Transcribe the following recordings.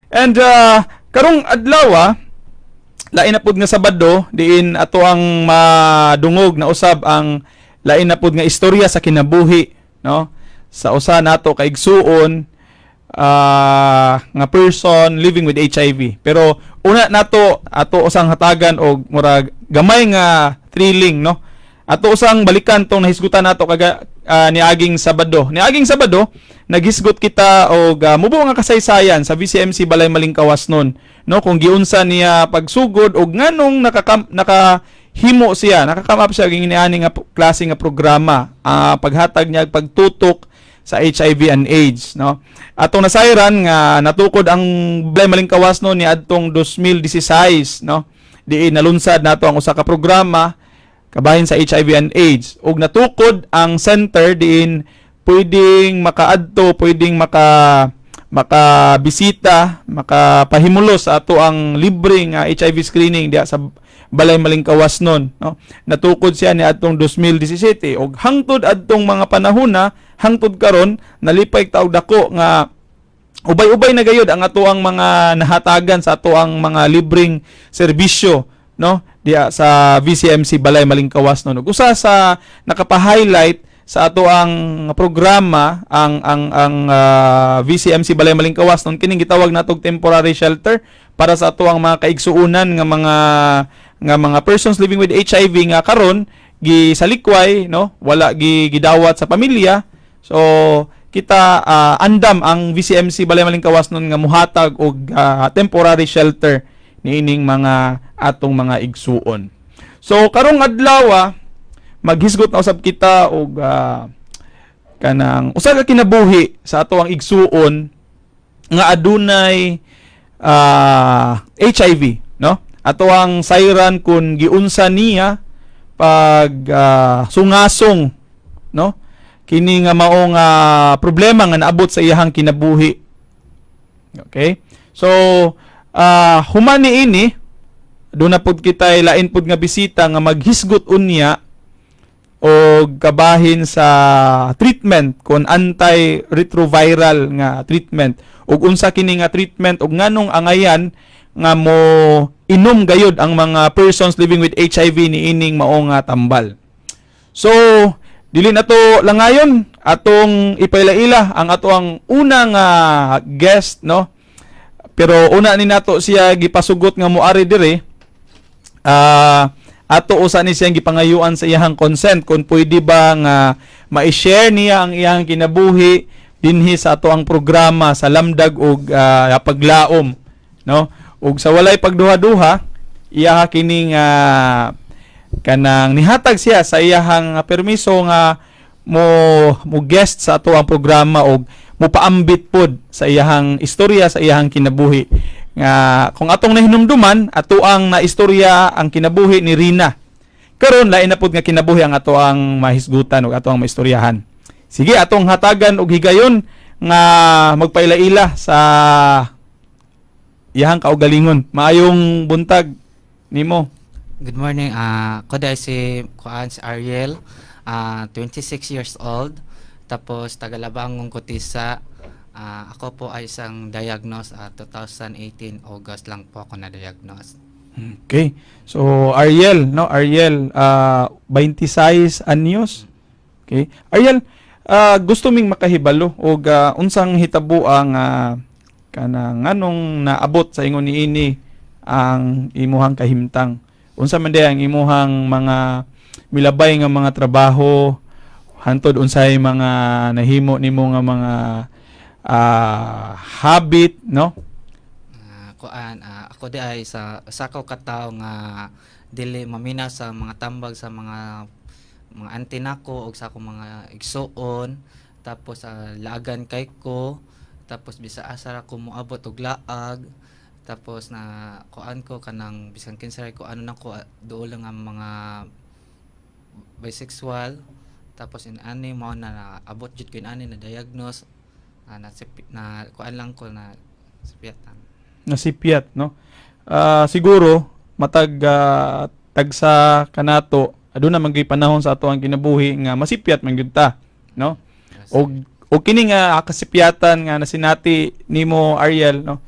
And karong adlaw, lain na pud nga Sabado, diin ato ang madungog na usab ang lain na pud nga istorya sa kinabuhi, no, sa usa nato kaigsuon nga person living with HIV. Pero una nato, ato usang hatagan og murag gamay nga thrilling, no? Ato usang balikan tong nahisgutan nato kaga niaging Sabado. Niaging Sabado, naghisgot kita og mubo nga kasaysayan sa VCMC Balay Malingkawas nun, no, kung giunsa niya pagsugod og nganong nakahimo siya, naka-come up siya og niani nga klase nga programa, paghatag niya pagtutok sa HIV and AIDS, no? Atong nasayran nga natukod ang Balay Malingkawas no ni adtong 2016, no, diin nalunsad nato ang usa ka programa kabahin sa HIV and AIDS ug natukod ang center diin pwedeng makaadto, pwedeng makabisita, makapahimulos sa ato ang libre nga HIV screening diha sa Balay Malingkawas nun, no? Natukod siya ni adtong 2017 ug hangtod adtong mga panahon na hangtod karon, nalipay ta og dako nga ubay-ubay na gayud ang ato ang mga nahatagan sa ato ang mga libreng serbisyo, no, diha sa VCMC Balay Malingkawas, no. Ug usa sa nakapa-highlight sa ato ang programa ang VCMC Balay Malingkawas nun, kining gitawag natog temporary shelter para sa ato ang mga kaigsuonan nga mga persons living with HIV nga karon gisalikway, no, wala gidawat sa pamilya. So kita andam ang VCMC Balay Malingkawas nun nga muhatag og temporary shelter niining mga atong mga igsuon. So karong adlaw, maghisgot na usab kita og kanang usa ka kinabuhi sa ato ang igsuon nga adunay HIV, no? Ato ang sayran kung giunsa niya pag sungasong, no, kini nga mao nga problema nga naabot sa iyahang kinabuhi. Okay? So human niini, duna pud kita lain pud nga bisita nga maghisgot unya og kabahin sa treatment, kon anti-retroviral nga treatment, ug unsa kini nga treatment ug nganong angayan nga mo inom gayud ang mga persons living with HIV niining mao nga tambal. So, dili na to langayon, atong ipailaila ang ato ang una nga guest, no? Pero una ni nato siya gipasugot nga moari dire. Ato usa ni siyang gipangayuan sa iyahang consent kung pwede ba nga ma-share niya ang iyahang kinabuhi dinhi sa ato ang programa sa Lamdag og Paglaom, no? Ug sa walay pagduha-duha, iyaha kining kanang nihatag siya sa iyahang permiso nga mo mo guest sa ato ang programa og mopaambit pod sa iyahang istorya sa iyahang kinabuhi, nga kung atong nahinumduman, ato ang naistorya ang kinabuhi ni Rina. Karon, lain na pod nga kinabuhi ang ato ang mahisgutan ug ato ang maistoryahan. Sige, atong hatagan og higayon nga magpaila-ila sa iyahang kaugalingon. Maayong buntag nimo. Good morning. Ako diay si kuan, si Ariel, 26 years old. Tapos taga Labangon, Kutisa. Ako po ay isang diagnose, 2018 August lang po ako na-diagnose. Okay. So Ariel, no? Ariel, 26 anyos. Okay. Ariel, gusto ming makahibalo og unsang hitabo ang kanang nganong naabot sa ingon niini ang imuhang kahimtang. Unsa man diay ang imuhang mga milabay nga mga trabaho hantod unsay mga nahimo nimo nga mga habit, no? Kuan, ako diay sa usa ko ka tawo nga dili mamina sa mga tambag sa mga auntie nako ug sa akong mga igsuon. Tapos laagan kay ko, tapos bisa asa ra ko moabot og laag. Tapos na kuan ko kanang bisan kinsa ko ano nako, duol lang ang mga bisexual. Tapos in ani mao na naabot jud ko in ani na diagnose, na kuan lang ko na sipyatan. Nasipyat, no? Siguro matag tagsa kanato aduna man gyud panahon sa ato ang kinabuhi nga masipyat man gyud ta, no? Yes. Og kini nga kasipyatan nga nasinati nimo, Ariel, no,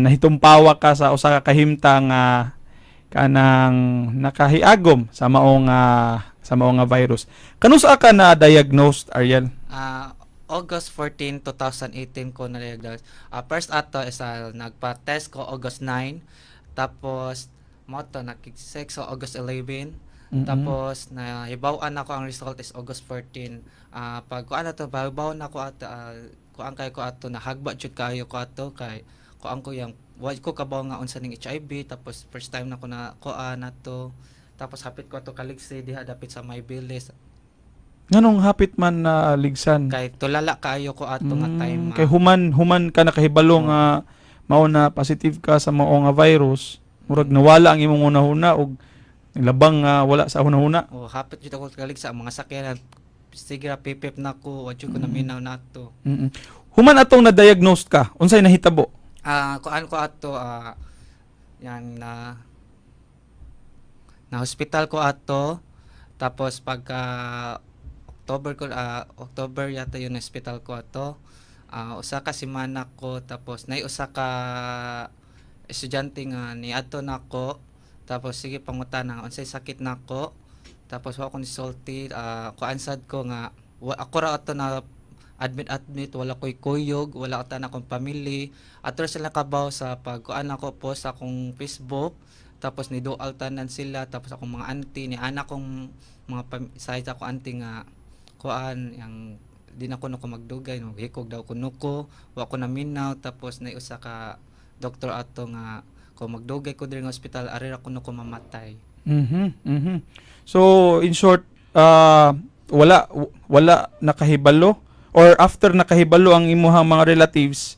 Nahitumpawa ka sa usa ka kahimtang nga kanang nakahiagom sa maong nga virus. Kanus-a ka na diagnosed, Ariel? August 14, 2018 ko na-diagnose. First ato is nagpa-test ko August 9. Tapos mao to nakig-sex so August 11. Tapos nahibaw-an ako ang result is August 14. Pag kuan ato, pahibaw na ko ato, kuan kay ko ato, nahagba jud kayo ko ato kay kuan ko yang wa ko kabaw nga unsa ning HIV. Tapos first time na ko na kuan ato. Tapos hapit ko ato kaligsi diha dapit sa may bilis. Nganong hapit man na ligsan? Kay tulala kaayo ko ato nga time. Kay human human ka nakahibalo nga mao na positive ka sa mao nga virus, murag nawala ang imong hunahuna og labang nga wala sa hunahuna. Oh, hapit jud ako kalig sa mga sakyanan. Sige ra, pipip na ko, wa jud ko naminaw nato. Human atong na-diagnose ka, unsay nahitabo? Kuan ko ato, yan na na hospital ko ato. Tapos pagka October ko, October yata yun na hospital ko ato. Usa ka semana ko, tapos nay usa ka estudyante nga niadto nako. Tapos sige pangutana unsay sakit nako. Tapos wa ko nisulti, kuan sad ko nga ako ra ato na admit admit, wala ko'y kuyog, wala ta na akong family. Ato ra sila kabaw sa pagkuan ako, post sa akong Facebook. Tapos ni dual tanan sila. Tapos akong mga auntie ni anak kong mga side ako auntie nga kuan yang di na ko no ko magdugay no, hikog daw kuno ko, wa ko naminaw. Tapos nay usa ka doktor ato nga kung magdugay ko diri nga ospital, ari ra kuno ko mamatay. So in short, wala wala nakahibalo or after nakahibalo ang imuhang mga relatives?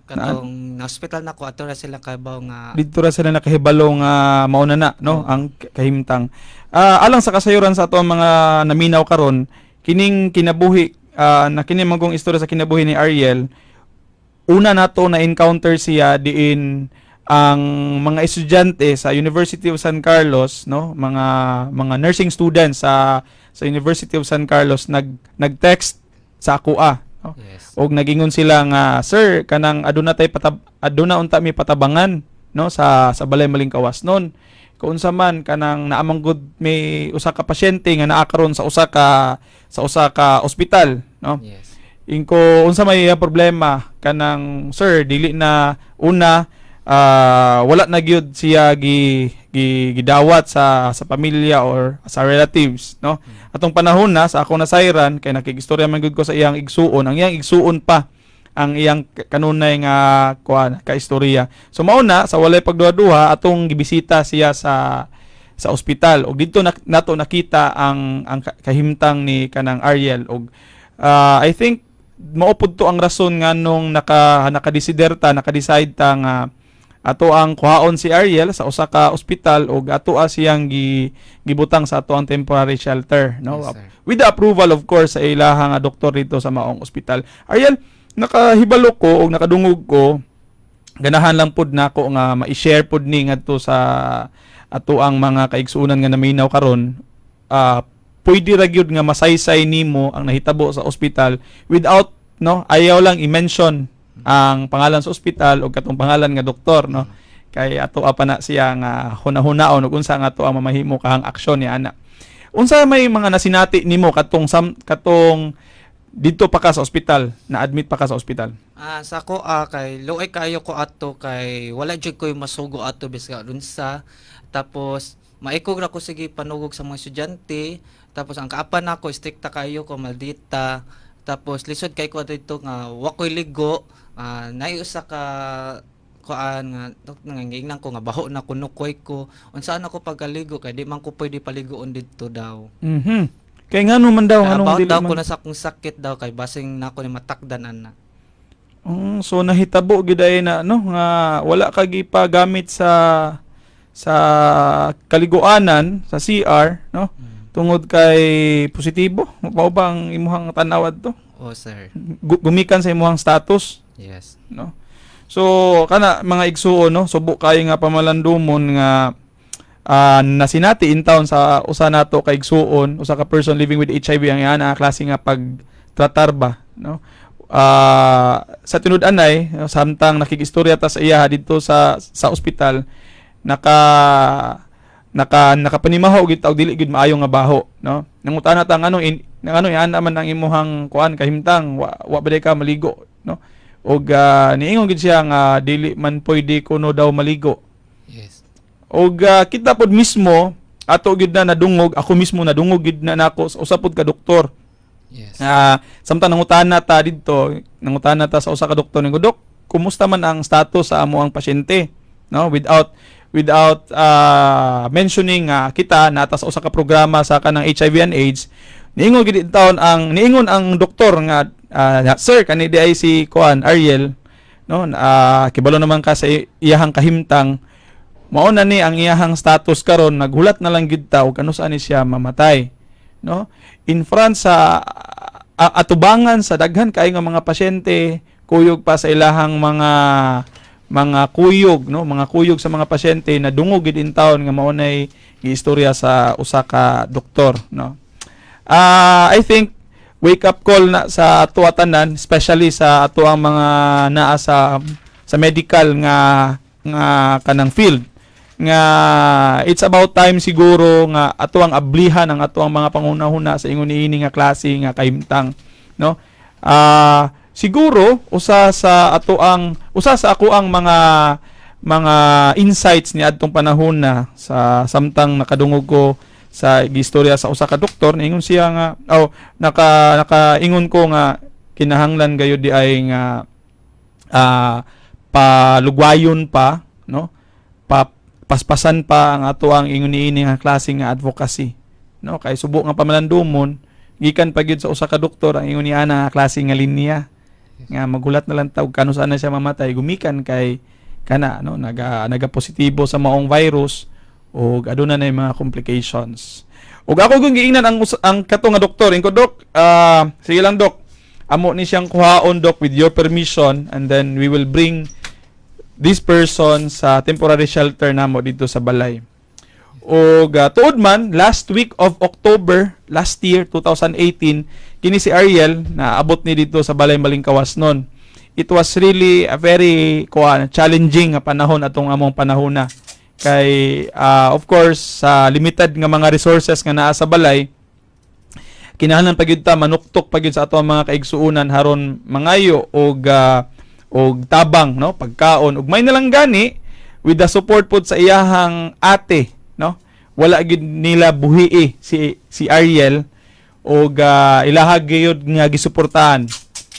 Katong na hospital na ko ato ra sila kabaw nga. Didto ra sila nakahibalo nga mao na na no Oo. ang kahimtang. Alang sa kasayuran sa ato ang mga naminaw karon, kining kinabuhi na kini magong istorya sa kinabuhi ni Ariel, una nato na encounter siya diin ang mga estudyante sa University of San Carlos, no, mga nursing students sa University of San Carlos nag-text sa akoa, no? Og nagingon sila nga, "Sir, kanang aduna tay aduna unta mi patabangan, no, sa Balay Malingkawas nun kung unsa man kanang naamanggod may usa ka pasyente nga naa karon sa usa ka ospital," no. Ingko unsa may iya problema kanang, "Sir, dili na una, wala na gyud siya gi, gi gidawat sa pamilya or sa relatives," no. Atong panahon na sa akong nasayran kay nakigistorya man gyud ko sa iyang igsuon, ang iyang igsuon pa ang iyang kanunay nga kuan ka istorya. So mao na sa walay pagduha-duha atong gibisita siya sa ospital ug didto nato nakita ang kahimtang ni kanang Ariel. Og I think mao pud to ang rason nganong nakadesider ta, naka-decide ta nga ato ang kuhaon si Ariel sa usa ka ospital ug ato siyang gibutang sa ato ang temporary shelter, no, Yes, sir. with the approval, of course, sa ilaha nga doktor dito sa maong ospital. Ariel, nakahibalo ko og nakadungog ko, ganahan lang pud nako nga ma-share pud ni ngadto sa ato ang mga kaigsuonan nga naminaw karon, pwede ra gyud nga masaysay nimo ang nahitabo sa ospital without, no, ayaw lang i-mention ang pangalan sa ospital o katong pangalan nga doktor, no, kay ato pa na siya nga hunahunaon ug unsa nga ato ang mamahimo kahang aksyon ni ana. Unsa may mga nasinati nimo katong didto pa ka sa ospital, na-admit pa ka sa ospital? Sa ako, kay luoy kayo ko ato kay wala jud koy masugo ato bisag unsa. Tapos maikog ra ko sige panugog sa mga estudyante. Tapos ang kaapan nako, strikta kayo ko, maldita. Tapos lisod kay ko dito nga wa koy ligo. Naay usa ka kuan nga nga giingnan ko nga baho na kuno koy ko. Unsaan ako pagkaligo kay di man ko pwede paliguon didto daw. Kay ngano man daw, Kay nganong about dili daw man? ko na sa akong sakit daw kay basing nako ni matakdan ana. So nahitabo gyud ay na, no, nga wala ka gipagamit sa kaliguanan sa CR, no, tungod kay positibo. Mao ba ang imuhang tan-aw adto? Oh, sir. Gumikan sa imuhang status, no? So kana mga igsuon, no, subo kayo nga pamalandumon nga nasinati in town sa usa nato ka igsuon, usa ka person living with HIV ang ana klase nga pagtratar ba, no? Sa tinud-anay, samtang nakigistorya ta sa iya didto sa ospital, naka naka nakapanimaho gid ta og dili gid maayo nga baho, no? Nangutana ta nganong ngano yan naman ang imuhang kuan kahimtang, wa ba day ka maligo, no? Og niingon gid siya nga dili man pwede kuno daw maligo. Og kita pod mismo ato gid na nadungog, ako mismo nadungog gid na nako sa usa pod ka doktor. Samtang nangutana ta didto, nangutana ta sa usa ka doktor ningo, "Dok, kumusta man ang status sa amo ang pasyente?" No, without without mentioning nga kita nata sa usa ka programa sa kanang HIV and AIDS. Niingon gid taon ang niingon ang doktor nga, "Sir, kani di ay si kuan Ariel, no, kibalo naman ka sa iyahang kahimtang, mao na ni ang iyahang status karon." Naghulat na lang gid ta og kanu-sa ni siya mamatay, no, in front sa atubangan sa daghan kaayo nga mga pasyente, kuyog pa sa ilahang mga kuyog, no, mga kuyog sa mga pasyente. Nadungog gid in taon nga mao nay giistorya sa usa ka doktor, no? I think wake up call na sa ato tanan, especially sa ato ang mga naa sa medical nga kanang field, nga it's about time siguro nga ato ang ablihan ang ato ang mga panghuna-huna sa ingon niini nga klase nga kahimtang, no? Siguro usa sa ako ang mga insights ni adtong panahon na sa samtang nakadungog ko sa gistorya sa usa ka doktor, niingon siya nga, oh, nakaingon ko nga kinahanglan gayud di ay nga palugwayon pa, no, paspasan pa ang ato ang ingon niini nga klase nga advocacy, no, kay subo nga pamalandumon gikan pa gyud sa usa ka doktor ang ingon niya nga klase nga linya nga magulat na lang ta og kanu na siya mamatay gumikan kay kana, no, naga positibo sa maong virus ug aduna na mga complications. Ug ako kung giingnan ang kato nga doktor, inko, "Dok, sige lang, dok, amo ni siyang kuhaon, dok, with your permission, and then we will bring this person sa temporary shelter namo dito sa balay." Og tuod man, last week of October last year, 2018, kini si Ariel na abot ni dito sa Balay Malingkawas nun. It was really a very kuan challenging nga panahon atong among panahon na kay of course sa limited nga mga resources nga naa sa balay, kinahanglan pa gyud ta manuktok pa gyud sa ato ang mga kaigsuonan haron mangayo og tabang, no, pagkaon. Ug may nalang gani, with the support pod sa iyahang ate, no, wala gyud nila buhii si Ariel og ilaha gyud nga gisuportahan,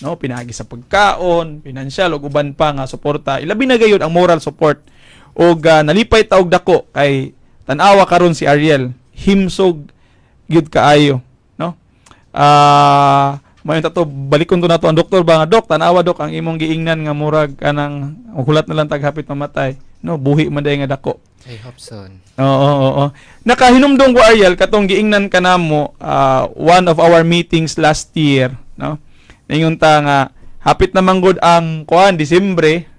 no, pinaagi sa pagkaon, pinansyal ug uban pa nga suporta, ilabi na gayud ang moral support. Og nalipay ta og dako kay tan-awa karon si Ariel, himsog gyud kaayo, no? Mayon tato balikon to nato ang doktor ba nga, "Dok, tan-awa, dok, ang imong giingnan nga murag kanang hulat na lang tag hapit mamatay, no, buhi man day nga dako." I hope so. Oo. Nakahinumdong ko, Ariel, katong giingnan ka namo one of our meetings last year, no? Ningon ta nga hapit naman gud ang kuan Disyembre,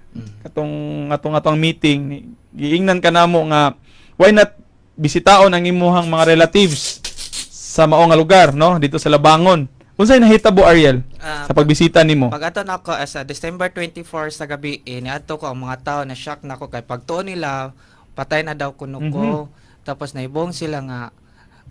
katong atong meeting, giingnan ka namo nga why not bisitaon ang imuhang mga relatives sa mao nga lugar, no, dito sa Labangon. Unsay nahitabo, Ariel, sa pagbisita nimo? Pag ato nako as a December 24 sa gabi, eh, niadto ko, ang mga tao na shock nako kay pagtuo nila patay na daw kuno ko. Tapos naibong sila nga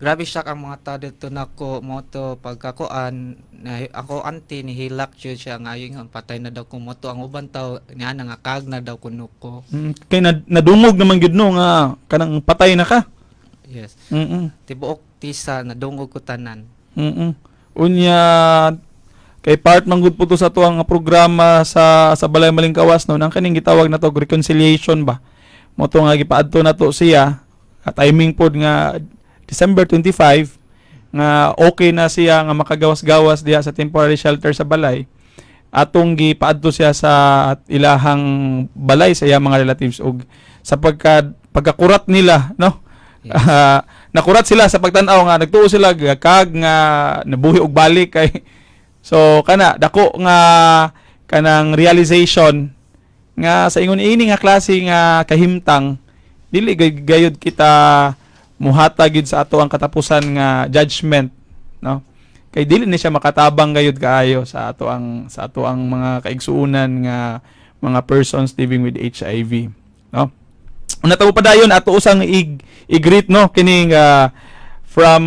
grabe shock ang mga tao dito nako mo to pagkakuan na ako auntie ni hilak jud siya nga ayon patay na daw ko mo to. Ang uban tao niya nga kag na daw kuno ko. Kay nadungog naman gyud, no, nga kanang patay na ka. Yes. Tibuok Tisa nadungog ko tanan. Unya kay part man gud po to sa tuang nga programa sa Balay Malingkawas, no, nang kaning gitawag na to reconciliation ba. Mo to nga gipaadto na to siya at timing pod nga December 25 nga okay na siya nga makagawas-gawas diha sa temporary shelter sa balay. Atong gipaadto siya sa ilahang balay sa iyang mga relatives ug sa pagkakurat nila, no? Nakurat sila sa pagtan-aw nga nagtuo sila kag nga nabuhi og balik kay so kana dako nga kanang realization nga sa ingon ini nga klase nga kahimtang dili gayud kita muhatag gyud sa ato ang katapusan nga judgment, no? Kay dili ni siya makatabang gayud kaayo sa ato ang mga kaigsuonan nga mga persons living with HIV, no? Una ta padayon, ato usang i-greet, no, kining from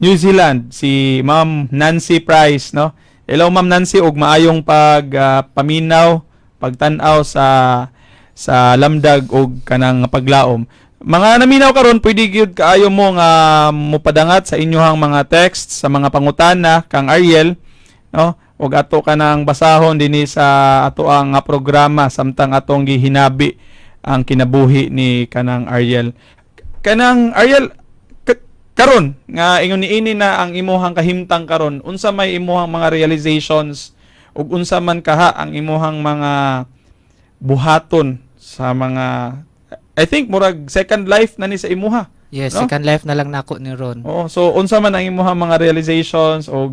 New Zealand, si Ma'am Nancy Price, no? Hello, Ma'am Nancy, ug maayong pag paminaw, pagtan-aw sa Lamdag og kanang paglaom. Mga naminaw karon, pwede gyud kaayo mo nga mopadangat sa inyohang mga text, sa mga pangutana kang Ariel, no, ug ato kanang basahon dinhi sa ato ang nga programa samtang atong gihinabi ang kinabuhi ni kanang Ariel. Kanang Ariel, karon nga ingon niini na ang imuhang kahimtang karon, unsa may imuhang mga realizations ug unsa man kaha ang imuhang mga buhaton sa mga, I think, murag second life na ni sa imuha? Yes, No? second life na lang nako ni ron. Oo, so unsa man ang imuhang mga realizations o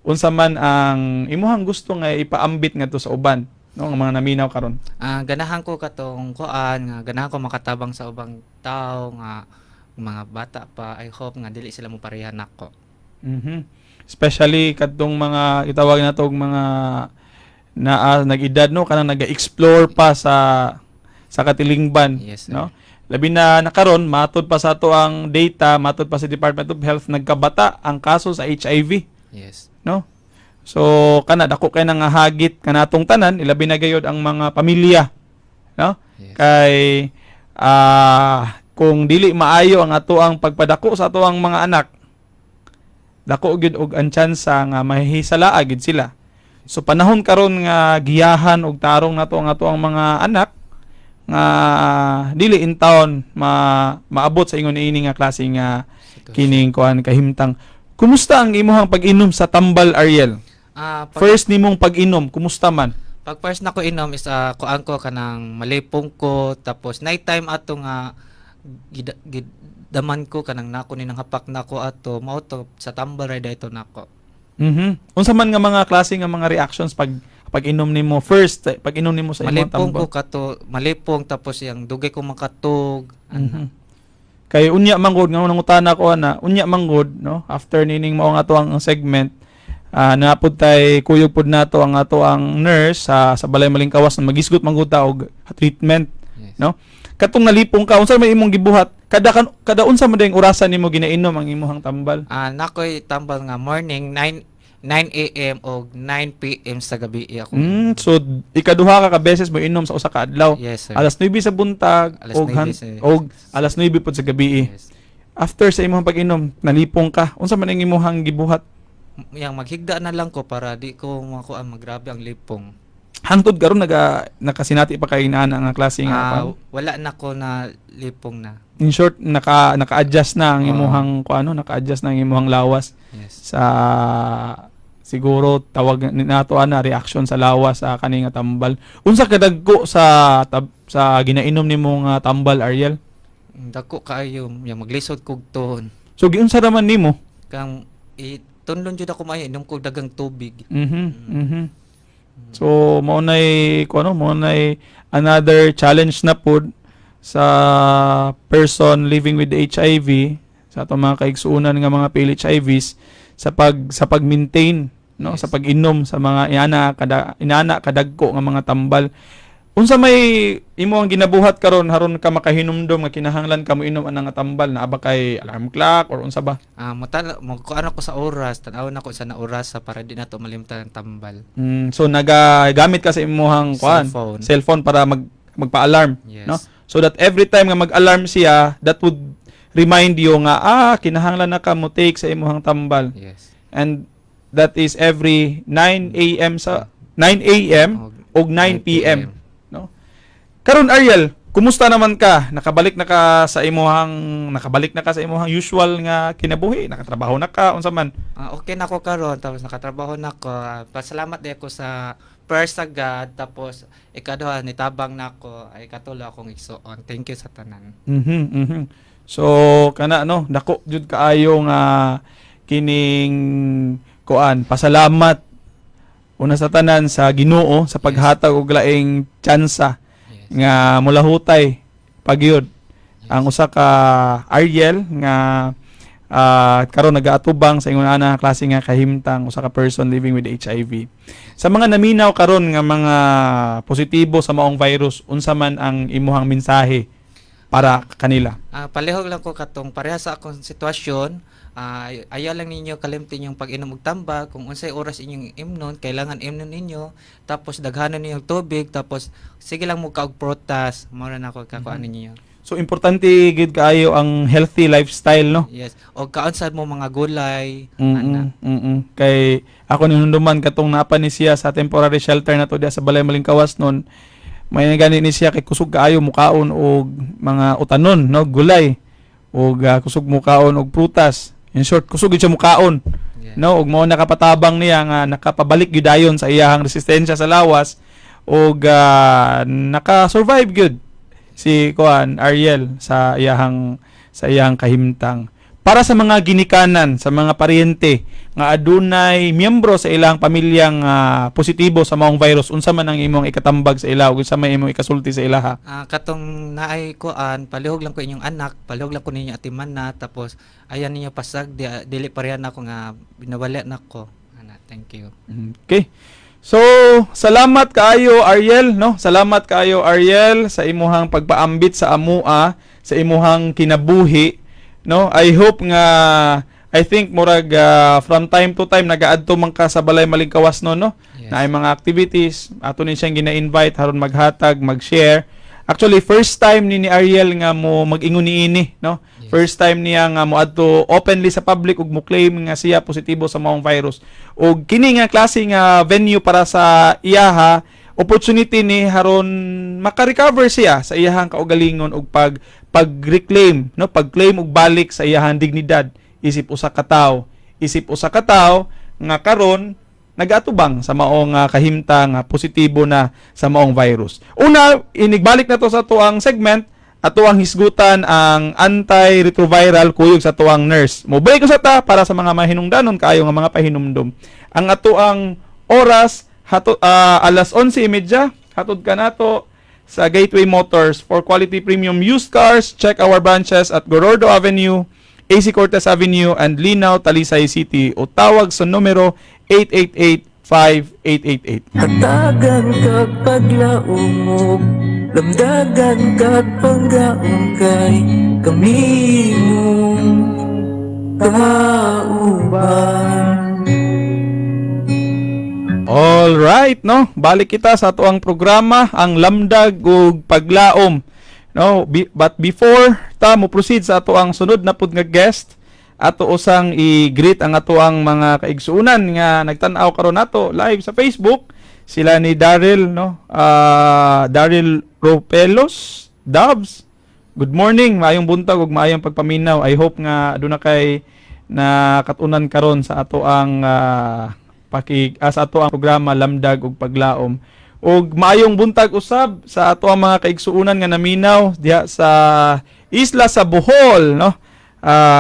unsa man ang imuhang gusto nga ipaambit ngadto sa uban, no, ang mga naminaw karon? Ah, ganahan ko katong kuan nga ganahan ko makatabang sa ubang tao nga mga bata pa. I hope nga dili sila mo pareha nako. Especially kadtong mga itawag nato og mga na nag-edad, no, kanang naga-explore pa sa katilingban, Yes, sir. no? Labi na nakaron, matud pa sa ato ang data, matud pa sa Department of Health, nagkabata ang kaso sa HIV, no? So kana, dako kay nga hagit kanatong tanan, ilabi na gayod ang mga pamilya, no? Yes. Kay kung dili maayo ang ato ang pagpadako sa ato ang mga anak, dako gyud og ang tsansa nga mahihisalaa gyud sila. So panahon karon nga giyahan og tarong nato ang ato ang mga anak nga dili in town maabot sa ingon ini nga klase nga Sitwasyon. Kining kuan, kahimtang. Kumusta ang imuhang pag-inom sa tambal, Ariel? Ah, First nimong pag-inom, kumusta man? Pag first na ko inom is kuan ko, kanang malipong ko, tapos nighttime ato nga gidaman ko kanang nako ni nang hapak nako ato, mao to sa tambal ra ito nako. Unsa man nga mga klase nga mga reactions pag pag-inom nimo first, pag-inom nimo sa imong Malipong tambal? ko kato, malipong, tapos yang dugay ko makatug. Kay unya manggod nga nangutana ko ana, unya manggod, no, after nining mao nga ato ang segment, napud tay kuyog pud nato ang ato ang nurse sa Balay Malingkawas na magisgot manggod ta og treatment, no? Katong nalipong ka, unsa may imong gibuhat? Kada unsa man dayong orasan nimo ginainom ang imuhang tambal? Ah, nakoy tambal nga morning 9 9 a.m. og 9 p.m. sa gabi ako. So ikaduha ka beses mo inom sa usa ka adlaw. Yes, sir. Alas 9 sa buntag Alas og 9 og alas 9 pod sa gabi. Yes. After sa imong pag-inom, nalipong ka. Unsa man ang imuhang gibuhat? Yang maghigda na lang ko para di ko makuha magrabe ang lipong. Hangtod karon nakasinati pa kay inana nga klase nga kuan? Wala na ko na lipong na. In short, naka-adjust na ang imuhang kuan, ano, naka-adjust na ang imuhang lawas sa, siguro tawag ni nato ana, reaction sa lawas sa kani nga tambal. Unsa kadagko sa ginainom nimo nga tambal, Ariel? Dako kaayo, yang maglisod kog tuhon. So giunsa raman nimo? Kang itunlon jud ako maayo, inom kog dagang tubig. So mao nay kuan, ano, mao nay another challenge na pud sa person living with HIV, sa atong mga kaigsuonan nga mga PLHIVs, sa pag-maintain, no, sa pag-inom sa mga inana kadagko nga mga tambal. Unsa may imo ang ginabuhat karon haron ka makahinumdom nga kinahanglan ka mo inom anang nga tambal? Naa ba kay alarm clock or unsa ba? Ah, mutan mo kuan ako sa oras, tan-awon ako sa na oras sa para di nato malimtan ang tambal. So nagagamit ka sa imuhang kuan, Cellphone. cellphone para magpa-alarm, Yes. no? So that every time nga mag-alarm siya, that would remind you nga kinahanglan na ka mo take sa imuhang tambal. And that is every 9 a.m. sa 9 a.m. Og og 9 p.m., no? Karon, Ariel, kumusta naman ka? Nakabalik na ka sa imuhang usual nga kinabuhi? Nakatrabaho na ka, unsa man? Ah, okay na ako karon, tapos nakatrabaho na ako. Ah, pasalamat di ako sa first sa God, tapos ikaduha nitabang na ako, ay katulo akong igsuon. Thank you sa tanan. So kana, no, dako jud kaayo nga kining kuan, pasalamat una sa tanan sa Ginoo sa paghatag og laing tsansa nga mulahutay pagyud ang usa ka Ariel nga Karon nagaatubang sa ingon ana klase nga kahimtang, usa ka person living with HIV. Sa mga naminaw karon nga mga positibo sa maong virus, unsa man ang imuhang mensahe para kanila? Palihog lang ko katong pareha sa akong sitwasyon. Ayaw lang ninyo kalimtin yung pag-inom og tambag. Kung unsay oras inyong imnon, kailangan imnon ninyo. Tapos daghanon ninyo og tubig, tapos sige lang mo kaog prutas. Mao ra na ako kakuan ninyo. So importante gid kaayo ang healthy lifestyle, no? Yes. Og kaon sad mo mga gulay, ana. Kay ako ninunduman katong napa ni siya sa temporary shelter na to diya sa Balay Malingkawas noon. May gani ni siya kay kusog kaayo mukaon og mga utanon, no, gulay. Og kusog mukaon og prutas. In short, kusog gid siya mukaon. No, ug mao nakapatabang niya nga nakapabalik gyud dayon sa iyahang resistensya sa lawas ug naka-survive gyud si kuan Ariel sa iyahang kahimtang. Para sa mga ginikanan, sa mga paryente nga adunay miyembro sa ilang pamilyang positibo sa maong virus, unsa man ang imong ikatambag sa ila ug unsa man imong ikasulti sa ilaha? Katong naay kuan, palihog lang ko inyong anak, palihog lang ko ninyo atiman na, tapos ayan ninyo pasag di, dili pareha na ako nga binawala na ko. Ana, thank you. Okay. So, salamat kaayo, Ariel, no? Salamat kaayo, Ariel, sa imuhang pagpaambit sa amua, sa imuhang kinabuhi, no? I hope nga, I think murag from time to time nagaadto man ka sa Balay Malingkawas no, no? Yes. Na ay mga activities ato ni siyang gina-invite haron maghatag, mag-share. Actually, first time ni Ariel nga mo mag-ingon niini, no? Yes. First time niya nga moadto openly sa public ug mo claim nga siya positibo sa maong virus. Ug kini nga klase nga venue para sa iyaha, opportunity ni haron maka-recover siya sa iyahang kaugalingon ug pag-reclaim, no, pag-claim ug balik sa iyahang dignidad isip usa ka tawo, isip usa ka tawo nga karon nagaatubang sa maong kahimtang nga positibo na sa maong virus. Una, inigbalik na to sa tuang segment, ato ang hisgutan ang anti-retroviral kuyog sa tuang nurse. Mobalik ko sa ta para sa mga mahinungdanon kaayo nga mga pahinumdom. Ang ato ang oras hato, alas 11:30. Hatod ka nato sa Gateway Motors for quality premium used cars. Check our branches at Gorordo Avenue, AC Cortez Avenue and Linao, Talisay City o tawag sa numero 888-5888. Hatagan kag paglaumog, lamdagan kag panggaong kay kami mong kauban. All right, no? Balik kita sa atuang programa, ang Lamdag ug Paglaom. No, but before ta mo proceed sa atoang sunod na pud nga guest, ato usang i-greet ang atoang mga kaigsuonan nga nagtan-aw karon nato live sa Facebook. Sila ni Daryl, no? Daryl Ropelos, Dubs. Good morning, maayong buntag ug maayong pagpaminaw. I hope nga aduna kay na katunan karon sa ato ang sa ato ang programa Lamdag ug Paglaom. Ug maayong buntag usab sa ato ang mga kaigsuonan nga naminaw diha sa isla sa Bohol, no?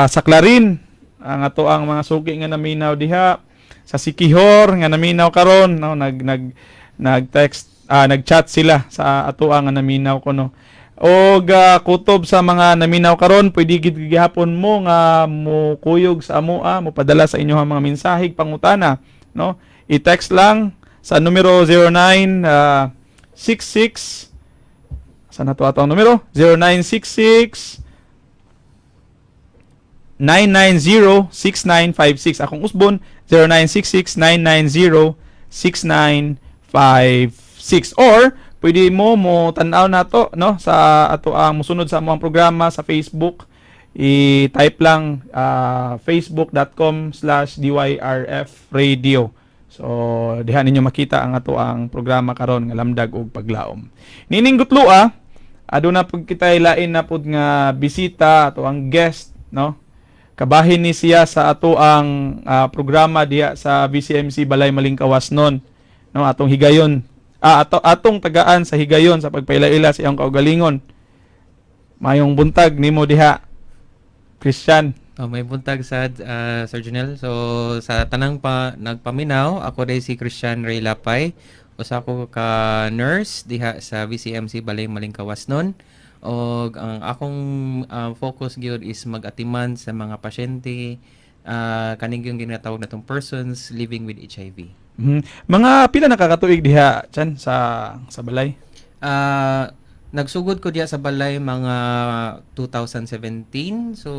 Sa Clarin ang ato ang mga suki nga naminaw diha sa Siquijor nga naminaw karon, no, nag nag nag-text, nag-chat sila sa ato ang nga naminaw ko, no. Og kutob sa mga naminaw karon, pwede gid gihapon mo nga mo kuyog sa amoa, mo padala sa inyo ang mga mensaheg pangutana, no? I-text lang sa numero 09 66. Saan na to ato ang numero? 0966 990-6956. Akong usbon, 0966-990-6956. Or, pwede mo mo tan-aw na to, no, sa ato ang musunod sa among programa sa Facebook. I-type lang facebook.com/dyrfradio. So, diha ninyo makita ang ato ang programa karon nga Lamdag ug Paglaom. Nining gutloa, aduna pud kita lain na pud nga bisita, ato ang guest, no? Kabahin ni siya sa ato ang programa diha sa VCMC Balay Malingkawas non, no, atong higayon, atong tagaan sa higayon sa pagpaila-ila sa iyang kaugalingon. Mayong buntag nimo diha, Christian. Oh, may buntag sa Sir Junel. So sa tanang pa nagpaminaw, ako diay si Christian Ray Lapay. Usa ko ka nurse diha sa VCMC Balay Malingkawas nun. Og ang akong focus gyud is mag-atiman sa mga pasyente, kaning yung ginatawag natong persons living with HIV. Mga pila na kakatuig diha, Chan, sa balay? Nagsugod ko diya sa balay mga 2017. So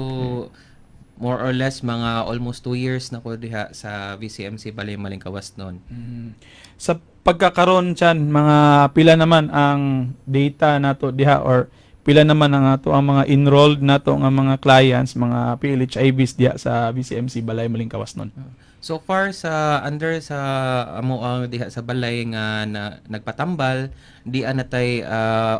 more or less mga almost 2 years na ko diha sa VCMC Balay Malingkawas noon. Sa pagkakaron, Chan, mga pila naman ang data nato diha or pila naman ang ato ang mga enrolled nato nga mga clients, mga PLHIVs diha sa VCMC Balay Malingkawas nun? So far sa under sa amo ang diha sa balay nga na, nagpatambal di natay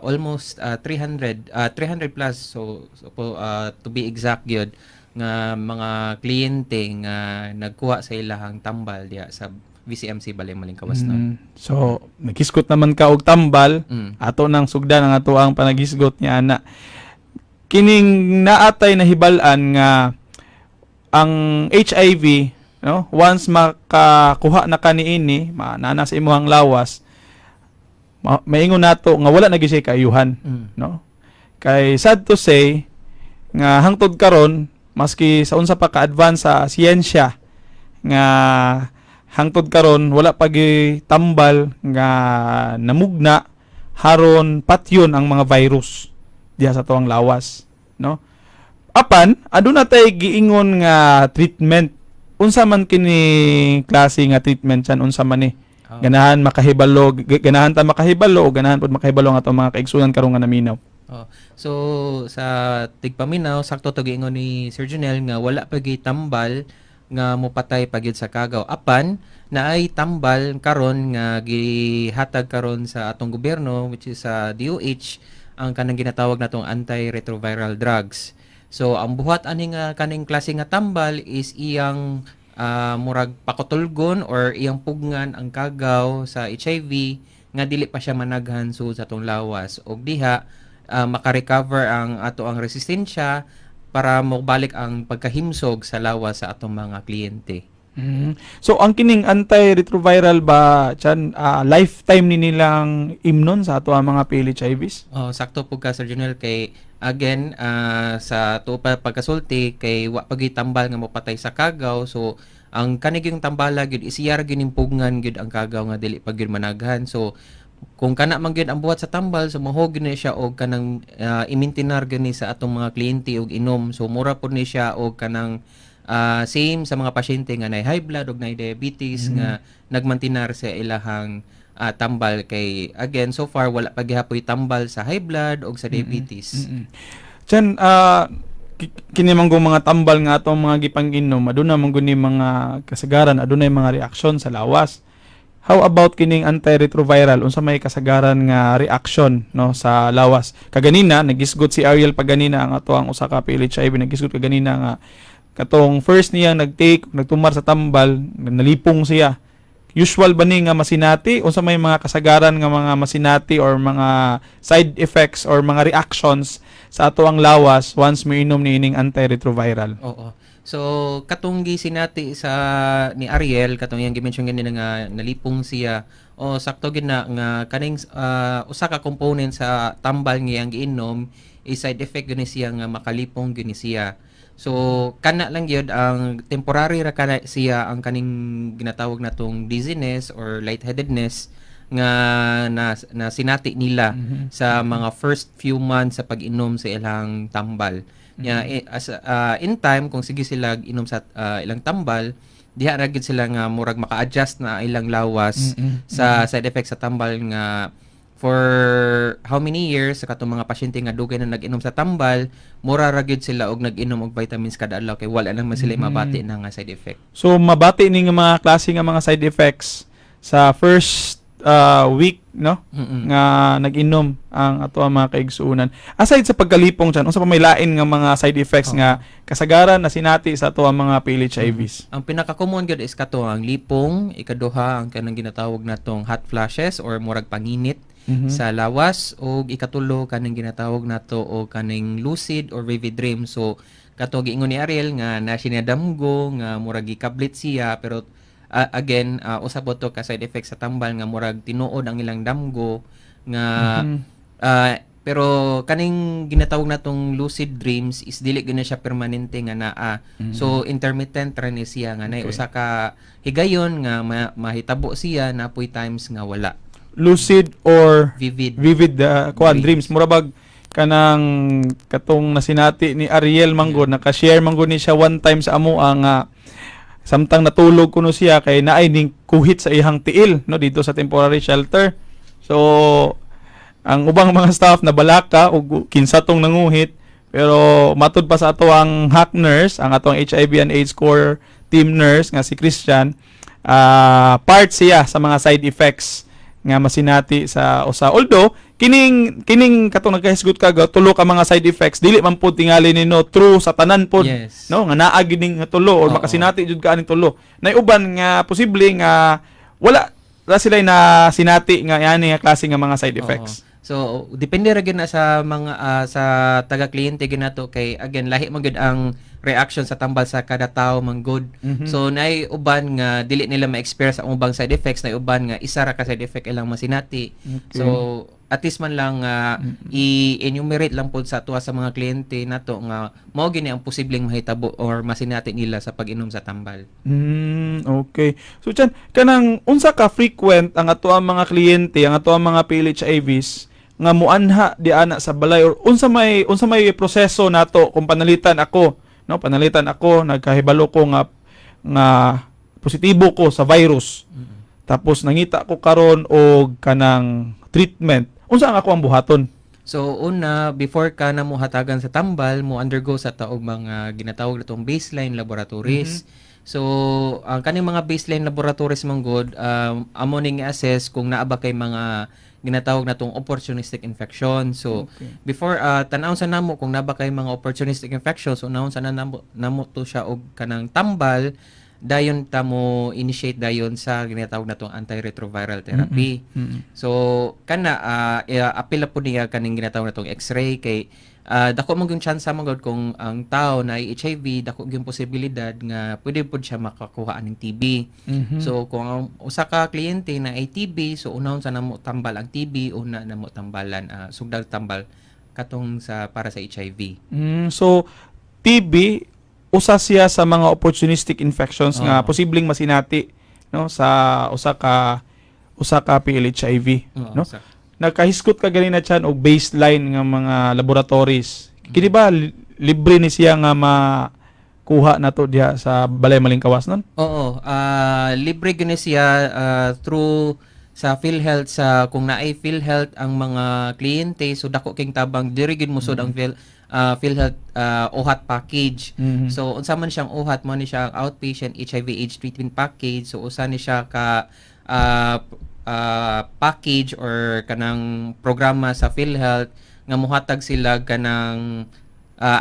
almost 300 300 plus, so po, to be exact gyud nga mga kliyente nga nagkuha sa ilahang tambal diha sa VCMC Balay Malingkawas nun. So, naghisgot naman ka og tambal, ato nang sugdan ang ato ang panaghisgot niya ana. Kining naatay na hibal-an nga ang HIV, no, once makakuha na ka niini, maanana sa imuhang lawas, maingon nato nga wala na gyud siya kaayuhan, no? Kay sad to say nga hangtod karon, maski sa unsa pa ka-advance sa siyensya, nga hangtod karon wala pa tambal nga namugna haron patyon ang mga virus diha sa tuang lawas, no? Apan aduna tay giingon nga treatment. Unsa man kini klase nga treatment, Chan? Unsa man ni? Ganahan makahibalo, ganahan ta makahibalo o ganahan pod makahibalo ang atong mga kaigsunan karon nga naminaw. Oh. So sa tigpaminaw, sakto to giingon ni Sir Junel nga wala pa gyud tambal nga mopatay pa gyud sa kagaw. Apan naay tambal karon nga gihatag karon sa atong gobyerno, which is sa DOH, ang kanang ginatawag natong antiretroviral drugs. So ang buhat ani nga kaning klase nga tambal is iyang murag pakutulgon or iyang pugngan ang kagaw sa HIV nga dili pa siya managhan sud sa atong lawas og diha makarecover ang ato ang resistensya para mobalik ang pagkahimsog sa lawas sa atong mga kliyente. So ang kining antiretroviral ba, Chan, lifetime ni nilang imnon sa ato ang mga PLHIVs? Oh, sakto po ka, Sir Junel, kay again sa tuo pa pagkasulti kay wa pa gyud tambal nga mopatay sa kagaw, so ang kanigyong tambala gyud is iya ra gyud ning pugngan gyud ang kagaw nga dili pa gyud managhan. So kung kana man gyud ang buhat sa tambal, so mahog gyud ni siya og kanang imintinar gyud ni sa atong mga kliyente og inom. So mura pud ni siya og kanang same sa mga pasyente nga nay high blood og nay diabetes nga nagmantinar sa ilahang tambal, kay again, so far wala pa gihapoy tambal sa high blood og sa diabetes. Chan, kini man gong mga tambal nga atong mga gipanginom, aduna man gud ni mga kasagaran, adunay mga reaksyon sa lawas. How about kining antiretroviral? Unsa may kasagaran nga reaction, no, sa lawas? Kaganina nagisgot si Ariel paganina, ang ato ang usa ka PLHIV, nagisgot kaganina nga katong first niyang nag-take, nagtumar sa tambal, nalipong siya. Usual ba ni nga masinati? Unsa may mga kasagaran nga mga masinati or mga side effects or mga reactions sa ato ang lawas once moinom ni ining antiretroviral? Oo. So katong gisinati sa ni Ariel, katong iyang gi-mention ganina nga nalipong siya. O sakto gid na nga kaning usa ka component sa tambal nga iyang giinom is side effect gani siya nga makalipong gani siya. So kana lang gyud ang temporary ra kana siya, ang kaning ginatawag natong dizziness or lightheadedness nga na sinati nila sa mga first few months sa pag-inom sa ilang tambal. Nya as in time, kung sige sila inom sa ilang tambal, diha ra gid sila nga murag maka-adjust na ilang lawas sa side effects sa tambal nga for how many years sa katong mga pasyente nga dugay na nag-inom sa tambal, mura ra gyud sila og nag-inom og vitamins kada adlaw kay wala naman sila mabati na nga side effect. So mabati ni nga mga klase nga mga side effects sa first week, no, nga nag-inom ang ato ang mga kaigsuonan. Aside sa pagkalipong, Chan, unsa pa may lain nga mga side effects nga kasagaran na sinati sa ato ang mga PLHIVs? Ang pinaka-common gyud is kato ang lipong, ikaduha ang kanang ginatawag natong hot flashes or murag panginit sa lawas, ug ikatulo kaning ginatawag nato og kaning lucid or vivid dream. So kato giingon ni Ariel nga na sinadamgo nga murag gikablit siya, pero again, usa po to ka side effect sa tambal nga murag tinuod ang ilang damgo nga Pero kaning ginatawag natong lucid dreams is dili gyud na siya permanente nga naa. So intermittent ra ni siya nga nay usa ka higayon nga mahitabo siya, napoy times nga wala. Lucid or Vivid. Vivid kuan dreams. Dreams. Mura bag kanang katong nasinati ni Ariel manggod, naka-share manggod ni siya one time sa amo ang samtang natulog kuno siya kay naay ning kuhit sa iyang tiil, no, dito sa temporary shelter. So ang ubang mga staff na balaka og kinsa tong nanguhit, pero matud pa sa ato ang hack nurse, ang atong HIV and AIDS core team nurse nga si Christian, part siya sa mga side effects nga masinati sa usa. Although kining kining katong nagkahisgot ka tulo ka mga side effects, dili man pud tingali nino true sa tanan pod, no, nga naa gid ning nga tulo or makasinati jud ka aning tulo. Nay uban nga posible nga wala ra sila na sinati nga yani nga klase nga mga side effects. Oo. So depende ra gyud na sa mga sa taga kliyente gyud nato kay again, lahi man gyud ang reaction sa tambal sa kada tao man gud. So naay uban nga dili nila ma-experience ang ubang side effects, naay uban nga isa ra ka side effect ilang masinati. So at least man lang i-enumerate lang pod sa tuwa sa mga kliyente nato nga mao gini ang posibleng mahitabo or masinati nila sa pag-inom sa tambal. Okay. So Chan, kanang unsa ka frequent ang ato ang mga kliyente, ang ato ang mga PLHIVs nga muanha di ana sa balay or unsa may proseso nato kung panalitan ako, no? Panalitan ako, nagkahibalo ko nga nga positibo ko sa virus. Tapos nangita ko karon og kanang treatment. Unsa ang ako ang buhaton? So una, before ka na mo hatagan sa tambal, mo undergo sa ta og mga ginatawag natong baseline laboratories. So ang kaning mga baseline laboratories man gud, amo ning assess kung naa ba kay mga ginatawag natong opportunistic infection. So before tan-awon sa namo kung naa ba kay mga opportunistic infection, so unahon sa na namo, namo to siya og kanang tambal, dayon ta mo initiate dayon sa ginatawag natong antiretroviral therapy. So kana apil na po niya kaning ginatawag natong X-ray kay dako mo gyud chance mo gud kung ang tao na HIV, dako gyud posibilidad nga pwede pud siya makakuha aning TB. So kung ang usa ka kliyente na ay TB, so unahon sa namo tambal ang TB, una namo tambalan sugdag tambal katong sa para sa HIV. So TB usa siya sa mga opportunistic infections nga posibleng masinati, no, sa usa ka PLHIV, no? Nakahisgot ka ganina, Chan, og baseline nga mga laboratories. Kini ba libre ni siya nga makuha nato diha sa Balay Malingkawas nun? Oo, libre gyud ni siya through sa PhilHealth, sa kung naay PhilHealth ang mga kliyente, so dako king tabang diri gyud mosud ang PhilHealth OHAT package. So unsa man siyang OHAT, mo ni siya ang outpatient HIV AIDS treatment package. So usa ni siya ka package or kanang programa sa PhilHealth nga mohatag sila kanang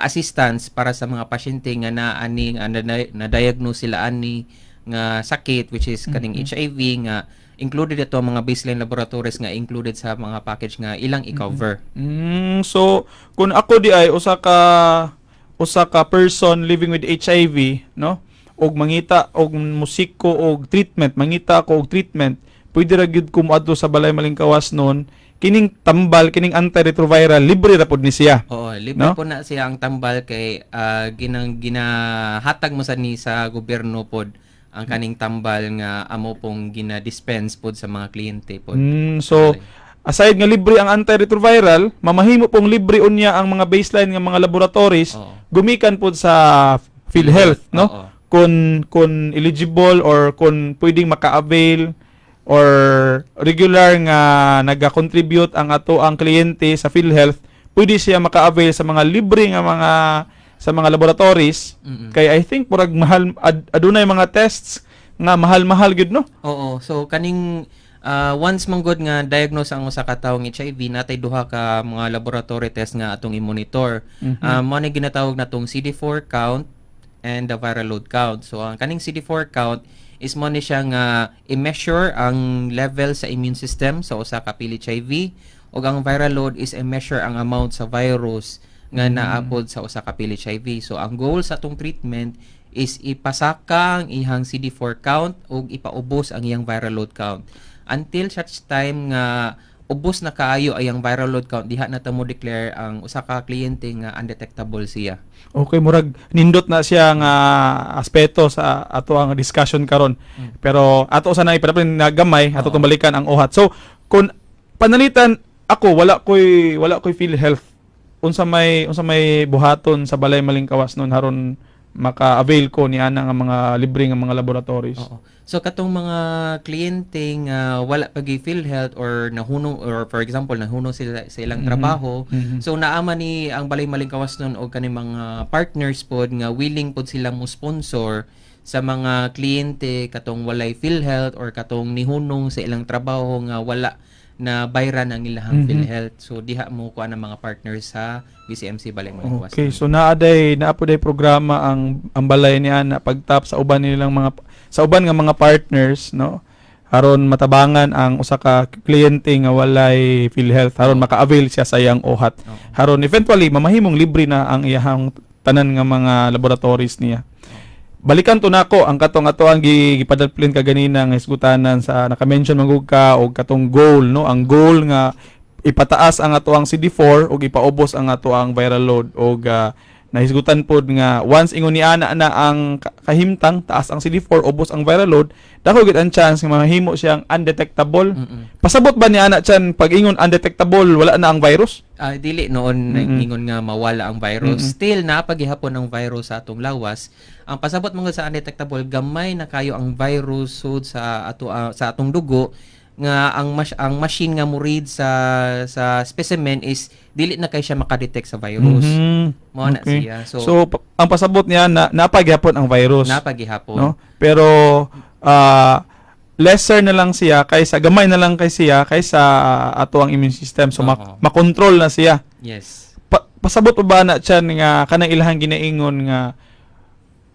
assistance para sa mga pasyente nga naa ani nga na-diagnose sila ani nga sakit, which is kaning HIV, nga included ito ang mga baseline laboratories nga included sa mga package nga ilang i-cover. So kung ako di ay usa ka person living with HIV, no? Og mangita og musiko og treatment, mangita ako og treatment, pwede ra gyud ko moadto sa Balay Malingkawas noon. Kining tambal, kining antiretroviral, libre ra pod ni siya. Oo, libre No? po na siya ang tambal kay ginang ginahatag mo sa ni sa gobyerno pod ang kaning tambal nga amo pong gina-dispense pod sa mga kliyente pod. So aside nga libre ang antiretroviral, mamahimo pong libre unya ang mga baseline nga mga laboratories gumikan pod sa PhilHealth, no? Oo. Kung eligible or kung pwedeng maka-avail or regular nga naga-contribute ang ato ang kliyente sa PhilHealth, pwede siya maka-avail sa mga libre nga mga sa mga laboratories kay I think murag mahal adunay mga tests nga mahal-mahal gyud, no? Oo. So kaning once man gud nga diagnose ang usa ka tawo ng HIV, natay duha ka mga laboratory test nga atong i-monitor. Mao ni ginatawag natong CD4 count and the viral load count. So ang kaning CD4 count is mo ni siya nga i-measure ang level sa immune system sa usa ka PLHIV ug ang viral load is i-measure ang amount sa virus nga naapod sa usa ka PLHIV. So ang goal sa atong treatment is ipasaka ang ihang CD4 count ug ipaubos ang iyang viral load count until such time nga ubos na kaayo ay ang viral load count, diha na ta mo declare ang usa ka kliyente nga undetectable siya. Okay, murag nindot na siya nga aspeto sa ato ang discussion karon. Pero ato sa na ipadapin na gamay, ato tong balikan ang ohat. So, kung panalitan ako, wala koy PhilHealth. Unsa may buhaton sa Balay Malingkawas nun haron maka-avail ko ni ana nga mga libre nga mga laboratories? Oo. So katong mga kliyente nga wala pa gyud PhilHealth or nahunong, or for example nahunong sila sa ilang trabaho, so naama ni ang Balay Malingkawas nun og kaning mga partners pod nga willing pod sila mo sponsor sa mga kliyente katong walay PhilHealth or katong nihunong sa ilang trabaho nga wala na bayran ang ilahang PhilHealth. So diha mo kuan ang mga partners sa BCMC Balay Malingkawas. Okay, so naa po day programa ang balay ni ana pagtap sa uban nilang mga sa uban nga mga partners, no, aron matabangan ang usa ka kliyente nga walay PhilHealth aron maka-avail siya sa iyang ohat. Haron eventually mamahimong libre na ang iyahang tanan nga mga laboratories niya. Balikan to nako ang katong ato ang gipadalplin kaganina nga hisgutanan sa naka-mention man gud ka og katong goal, no, ang goal nga ipataas ang ato ang CD4 ug ipaubos ang ato ang viral load og nahisgutan pod nga once ingon ni ana na ang kahimtang, taas ang CD4, ubos ang viral load, dako gid ang chance nga mahimo siyang undetectable. Pasabot ba ni ana chan, pag ingon undetectable, wala na ang virus? Ah, dili noon ingon nga mawala ang virus. Still napagihapon ang virus sa atong lawas. Ang pasabot man gud sa undetectable, gamay na kayo ang virus sud sa atong dugo nga ang machine nga mo read sa specimen is dili na kay siya makadetect sa virus. Mao na siya. So, So, ang pasabot niya na napagyapon ang virus, napagihapon. no? Pero lesser na lang siya kaysa, gamay na lang kay siya kaysa ato ang immune system. So makontrol na siya. Yes. Pasabot pa ba na tiyan nga kanang ilahang ginaingon nga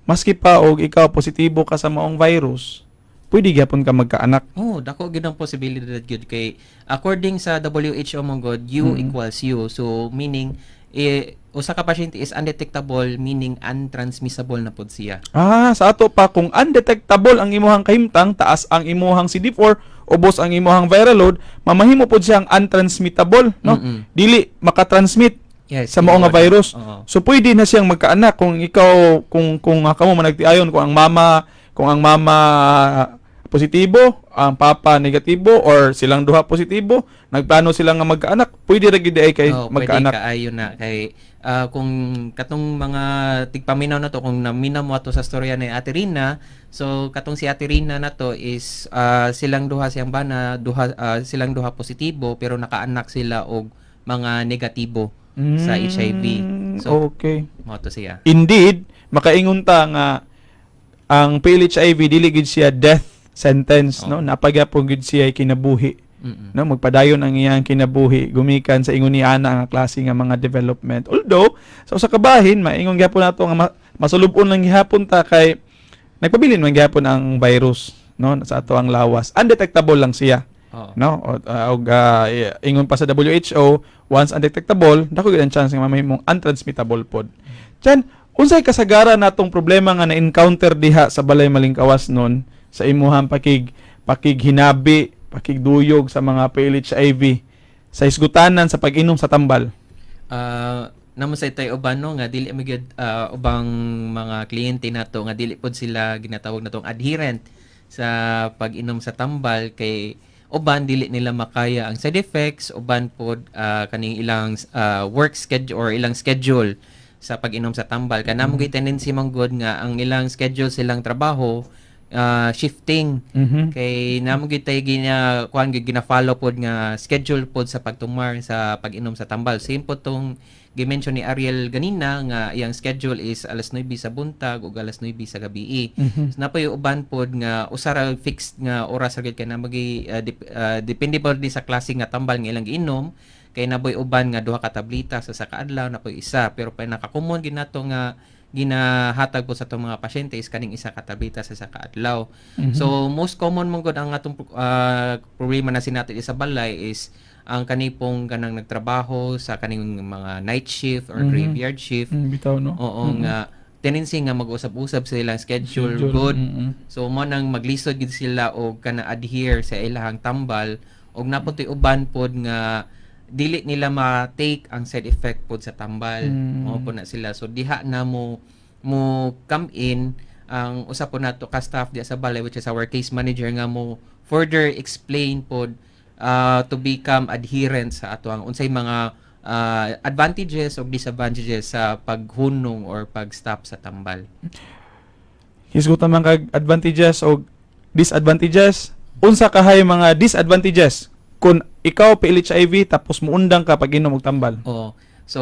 maski pa og ikaw positibo ka sa maong virus, pwede gyapon ka magkaanak? Oh, dako gyud ang posibilidad gyud kay according sa WHO man gud, U equals U. So meaning eh, usa ka pasyente is undetectable, meaning untransmissible na pod siya. Ah, sa ato pa, kung undetectable ang imuhang kahimtang, taas ang imuhang CD4, ubos ang imuhang viral load, mamahimo pod siyang untransmittable, no? Dili makatransmit sa mao nga virus. So pwede na siyang magkaanak kung ikaw kung kamo managtiayon kung ang mama positibo, ang papa negatibo or silang duha positibo, nagplano sila nga magkaanak, pwede ra gid ay kay Oh, pwede magkaanak. kaayo na kay kung katong mga tigpaminaw na to, kung naminaw mo ato sa storya ni Ate Rina, so katong si Ate Rina na to is silang duha, siyang bana duha, silang duha positibo pero nakaanak sila og mga negatibo sa HIV. So mao to siya. Indeed, makaingon ta nga ang PLHIV dili gid siya death sentence, no? Napagyapon gid siya kinabuhi. No, magpadayon ang iyang kinabuhi gumikan sa ingon ni ana nga klase nga mga development. Although sa usa ka bahin, maingon gyapon nato nga masulub-on lang gihapon ta kay nagpabilin man gihapon ang virus, no, sa ato ang lawas. Undetectable lang siya, no? Og ingon pa sa WHO, once undetectable, dako gyud ang chance nga mamahimong untransmittable pod. Chan, unsay kasagaran natong problema nga na-encounter diha sa Balay Malingkawas nun sa imuhang pakighinabi, pakigduyog sa mga PLHIV sa hisgutanan sa pag-inom sa tambal? Namo sa itay uban, no, nga dili man gyud ubang mga kliyente nato nga dili pod sila ginatawag natong adherent sa pag-inom sa tambal kay uban dili nila makaya ang side effects, uban pod kaning ilang work schedule or ilang schedule sa pag-inom sa tambal. Kanamo gyud tendency man gud nga ang ilang schedule silang trabaho shifting kay namo gyud tay gina kuan gyud, gina-follow pod nga schedule pod sa pagtumar sa pag-inom sa tambal. Same pod tong gi-mention ni Ariel ganina nga iyang schedule is alas 9 sa buntag ug alas 9 sa gabi. So, napoy uban pod nga usa ra fixed nga oras ra gyud kay namo depende pod ni sa klase nga tambal nga ilang giinom kay naboy uban nga duha ka tablita sa kaadlaw, napoy isa, pero pa naka-common gid nato nga ginahatag po sa atong mga pasyente is kaning isa ka tablita sa isa ka adlaw. So most common man gud ang atong problema na sinatid sa balay is ang kanipong kanang nagtrabaho sa kaning mga night shift or graveyard shift. Bitaw, no? Oo, nga tendency nga mag-usab-usab sa ilang schedule, good. So mo nang maglisod gid sila og kana adhere sa ilahang tambal. Og naa pod uban pod nga dili nila ma-take ang side effect pod sa tambal. Mao po na sila. So diha na mo come in ang usa po nato ka staff diha sa balay, which is our case manager, nga mo further explain pod to become adherent sa ato ang unsay mga advantages o disadvantages sa paghunong or pag-stop sa tambal. Hisgutan man kag advantages o disadvantages. Unsa kahay mga disadvantages kung ikaw PLHIV tapos muundang ka pag inom og tambal? Oo. So,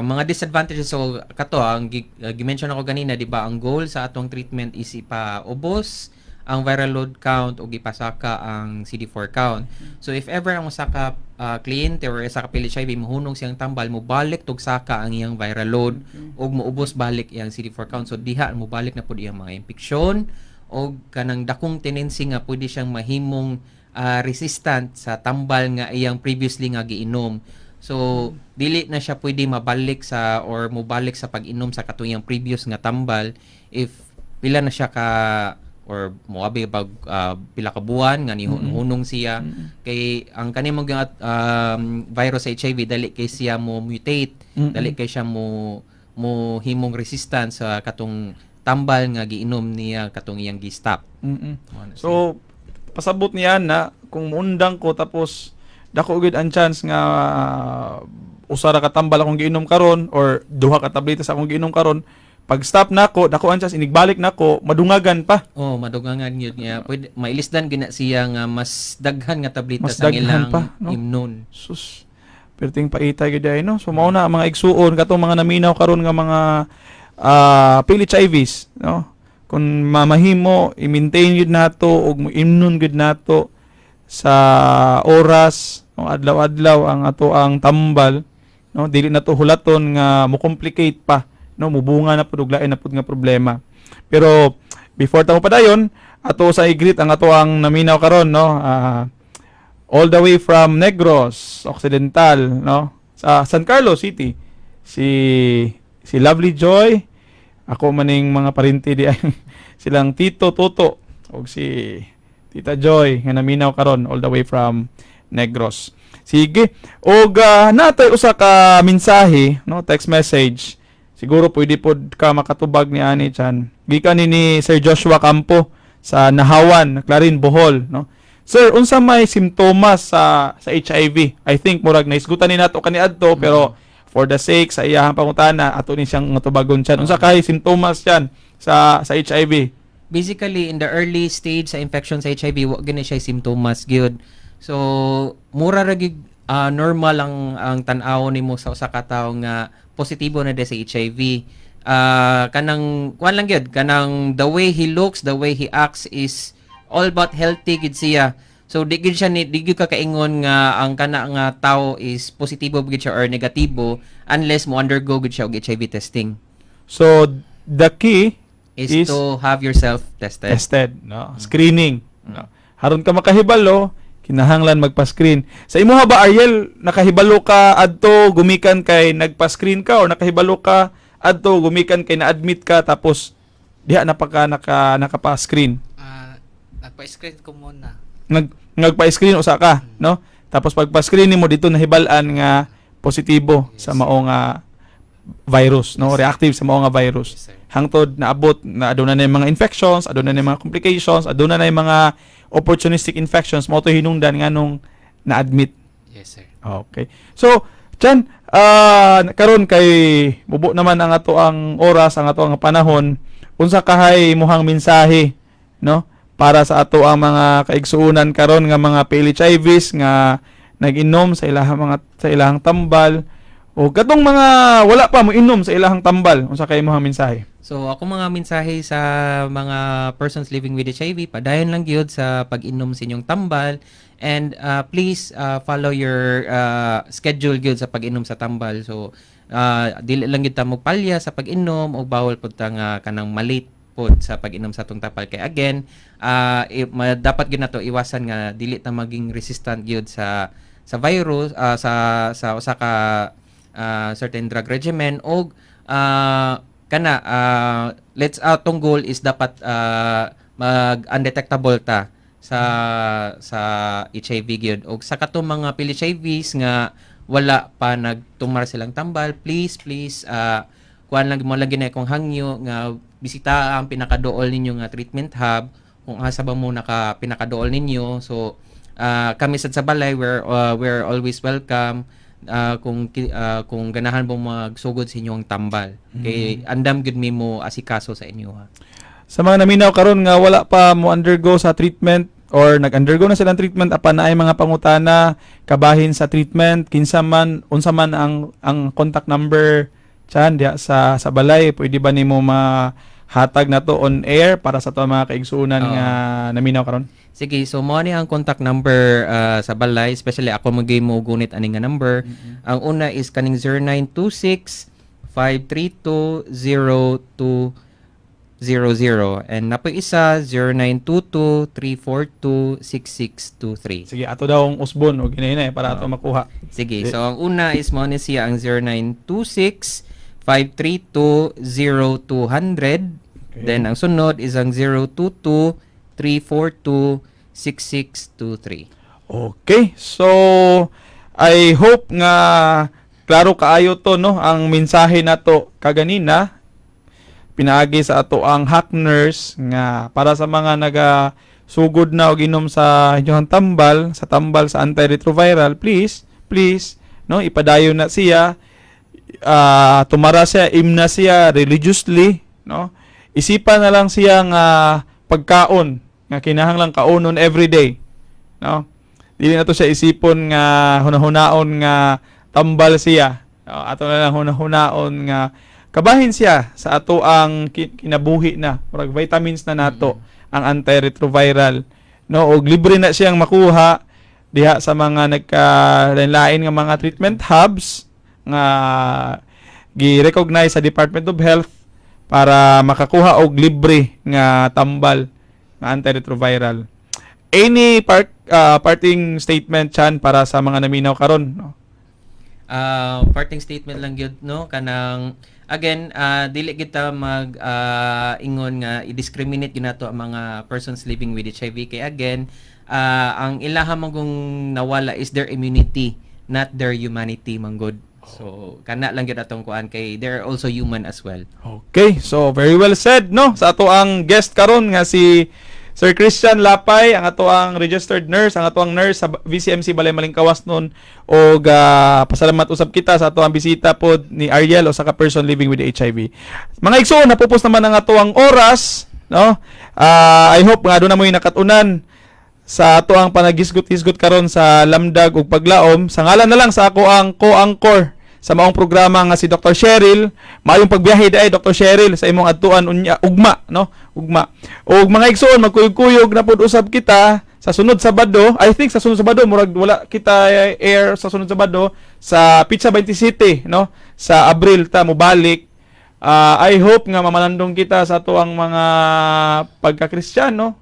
mga disadvantages, so kato ang gi-mention ako ganina, di ba, ang goal sa atong treatment is ipaubos ang viral load count o ipasaka ang CD4 count. So if ever ang usa ka kliyente or usa ka PLHIV mohunong siyang tambal, mobalik tug saka ang iyang viral load ug moubos balik iyang CD4 count. So diha mobalik na pud iyang mga impeksyon og kanang dakong tendency nga pwede siyang mahimong resistant sa tambal nga iyang previously nga giinom. So dili na siya pwede mabalik sa or mobalik sa pag-inom sa katong previous nga tambal if pila na siya ka or moabi bag pila ka buwan nga nihunong siya, kay ang kani mong virus sa HIV, dali kay siya mo mutate, dali kay siya mo mo himong resistant sa katong tambal nga giinom niya katong iyang gi-stop. Mao na siya. So pasabot niya na kung muundang ko tapos dako gyud ang chance nga usa ra ka tambal akong giinom karon or duha ka tableta sa akong giinom karon, pag stop nako, dako ang chance inigbalik nako, madungagan pa. Oh, madugangan yun niya. Pwede mailisdan gina siya nga mas daghan nga tableta Mas sa daghan ilang pa, no? imnon. Sus. Perting paitay gyud ay, no. So mao na ang mga igsuon, katong mga naminaw karon nga mga PLHIVs, no. Kung mamahimo, i-maintain gyud nato ug moimnon gyud nato sa oras, no, adlaw-adlaw ang ato ang tambal, no, dili na to hulaton nga mo complicate pa, no, mubunga na pud og lain na pud nga problema. Pero before ta mo padayon, ato sa i-greet ang ato ang naminaw karon, no, all the way from Negros Occidental, no, sa San Carlos City, si si Lovely Joy. Ako maning mga parinti di ay silang Tito Toto og si Tita Joy nga naminaw karon all the way from Negros. Sige. Og natay usa ka mensahe, no, text message. Siguro pwede pod ka makatubag ni ani chan. Gikan ni Sir Joshua Campo sa Nahawan, Clarin, Bohol, no. Sir, unsa may simptomas sa HIV? I think murag nahisgutan ni nato kaniadto, pero for the sake sa iyahang pangutana, ato ni siyang tubagon chan. Unsa kay simptomas chan sa HIV? Basically, in the early stage sa infection sa HIV, wa gani siya simptomas gyud. So mura ra gyud normal ang tan-aw nimo sa usa ka tawo nga positibo na sa HIV. Kanang kuan lang gyud, kanang the way he looks, the way he acts is all about healthy gid siya. So di gid siya ni di gyud ka kaingon nga ang kana nga tao is positibo gid siya or negatibo unless mo undergo gid siya og HIV testing. So the key is is to have yourself tested. Tested, no? Screening. No? Haron ka makahibalo, kinahanglan magpa-screen. Sa imuha ba, Ariel, nakahibalo ka adto gumikan kay nagpa-screen ka or nakahibalo ka adto gumikan kay na-admit ka tapos diha na pa ka nakapa-screen? Nagpa-screen ko muna. Nagpa-screen usa ka, no? Tapos pagpa-screen nimo dito nahibal-an nga positibo sa mao nga virus, no? Reactive sa mao nga virus. Yes, sir. Hangtod naabot na aduna na yung mga infections, aduna na yung mga complications, aduna na yung mga opportunistic infections, mao to hinungdan nganong na-admit. Yes, sir. Okay. So, Chan, karon kay mubo naman ang ato ang oras, ang ato ang panahon, unsa kahay imuhang mensahe, no? Para sa ato ang mga kaigsuonan karon nga mga PLHIVs nga nag-inom sa ilahang tambal o katong mga wala pa mo inom sa ilahang tambal, unsa kay imuhang mensahe? So ako mga mensahe sa mga persons living with HIV, padayon lang gyud sa pag-inom sa inyong tambal and please follow your schedule gyud sa pag-inom sa tambal. So dili lang gyud ta mogpalya sa pag-inom o bawal pud ta nga kanang malate pod sa pag-inom sa atong tambal, kay again dapat gyud nato iwasan nga dili ta maging resistant gyud sa virus, sa usa ka certain drug regimen og kana let's atong goal is dapat mag undetectable ta. sa HIV gyud. Og sa katong mga PhilHIVs nga wala pa nagtumar silang tambal, please, please, kuan lang mo lang gyud akong hangyo nga bisita ang pinakadool ninyo nga treatment hub kung asa ba mo naka pinakadool ninyo. So kami sad sa balay, we're always welcome kung ganahan mo magsugod sa inyong tambal kay andam gyud mi mo asikaso sa inyo ha. Sa mga naminaw karon nga wala pa mo undergo sa treatment or nag-undergo na silang treatment apan naay mga pangutana kabahin sa treatment, kinsa man, unsa man ang contact number chan diha sa balay, pwede ba nimo mahatag na to on air para sa ato mga kaigsuonan Oo. Nga naminaw karon? Sige, so mo ni ang contact number sa balay, especially ako magay mo gunit ani nga number. Ang una is kaning 0926 532 0200 and napoy isa, 0922 342 6623. Sige, ato daw ang usbon og hinay para ato makuha. Sige, so ang una is mo ni siya ang 0926 532 0200. Then ang sunod is ang 022 342 6623. Okay. So I hope nga klaro kaayo to, no, ang mensahe nato kaganina pinaagi sa ato ang hack nurse nga para sa mga naga sugod na og inom sa inyong tambal, sa tambal sa antiretroviral, please, please, no, ipadayon na siya, tumara siya, imna siya religiously, no? Isipan na lang siya nga pagkaon nga kinahanglan kaonon every day, no? Dili na to siya isipon nga hunahunaon nga tambal siya. No, ato na lang hunahunaon nga kabahin siya sa ato ang kinabuhi na, murag vitamins na nato ang antiretroviral, no? Og libre na siyang makuha diha sa mga nagka-lain nga mga treatment hubs nga gi-recognize sa Department of Health para makakuha og libre nga tambal nga antiretroviral. Any parting statement, Chan, para sa mga naminaw karon, no? Parting statement lang gyud, no, kanang again, dili kita mag ingon nga i-discriminate gyud nato ang mga persons living with HIV kay again, ang ilaha man kung nawala is their immunity, not their humanity man gud. So kana lang gyud atong kuan kay they're also human as well. Okay, so very well said, no, sa ato ang guest karon nga si Sir Christian Lapay, ang ato ang registered nurse, ang ato ang nurse sa VCMC Balay Malingkawas nun og pasalamat usab kita sa ato ang bisita pod ni Ariel, usa ka person living with HIV. Mga igsoon, napupos naman ang ato ang oras, no? I hope nga aduna mo'y nakatunan sa ato ang panagisgot-hisgot karon sa lamdag ug paglaom. Sa ngalan na lang sa ako ang co-anchor sa maong programa nga si Dr. Cheryl. Maayong pagbiyahe diay, Dr. Cheryl, sa imong adtuan unya ugma, no? Ugma. Ug mga igsoon, magkuyog-kuyog na pud usab kita sa sunod Sabado. I think sa sunod Sabado murag wala kita air sa sunod Sabado, sa Pizza 27, no? Sa Abril ta mobalik. I hope nga mamalandong kita sa ato ang mga pagka-Kristiyano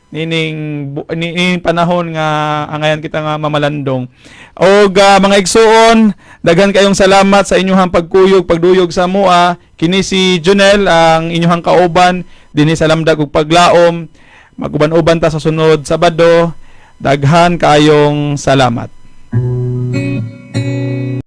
nining panahon nga angayan kita nga mamalandong. Og mga igsuon, daghan kayong salamat sa inyong pagkuyog, pagduyog sa mua. Kini si Junel ang inyong kauban dinhi sa Lamdag ug Paglaom. Maguban-uban ta sa sunod Sabado. Daghan kayong salamat.